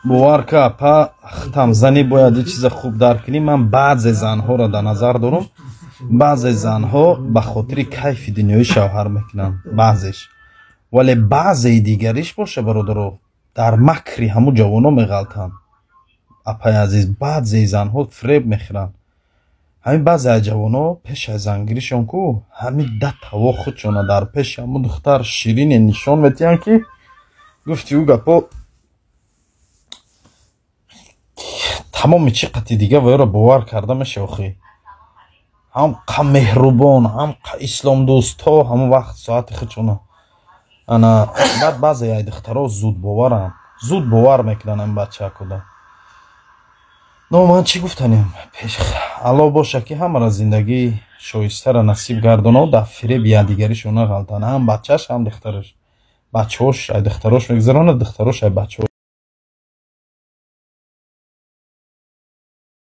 Бовар ка, апа, хитам занӣ бояд и чиза хуб дарк кунӣ. Ман баъзе занҳоро дар назар дорам. Баъзе занҳо ба хотири кайфи дунёӣ шавҳар мекунанд, баъзеш, вале баъзеи дигариш боша, бародаро, дар макри ҳамун ҷавоно меғалтанд. Апаи азиз, баъзеи занҳо фиреб мехӯранд. Ҳамин баъзе аз ҷавоно пеш аз зангиришон ку ҳамин да таво худшона дар пеши ҳамун духтар ширине нишон метиҳанд, ки гуфти ӯ гапо тамоми чӣ қати дига ваёро бовар карда меша. Охи, ҳам қа меҳрубон, ҳам қа исломдӯст, то ҳамон вақт соати худшона ана. Баъд баъзе ай духтаро зудбоваранд, зуд бовар мекунанд ҳамин бачаакода. Но ман чӣ гуфтанем? Алло боша, ки ҳамара зиндагии шоистара насиб гардоно, дар фиреби якдигаришон нағалтанд, ҳам бачааш, ҳам духтараш. Бачаҳош ай духтарош мегузаронад, духтарош ай бачаҳош.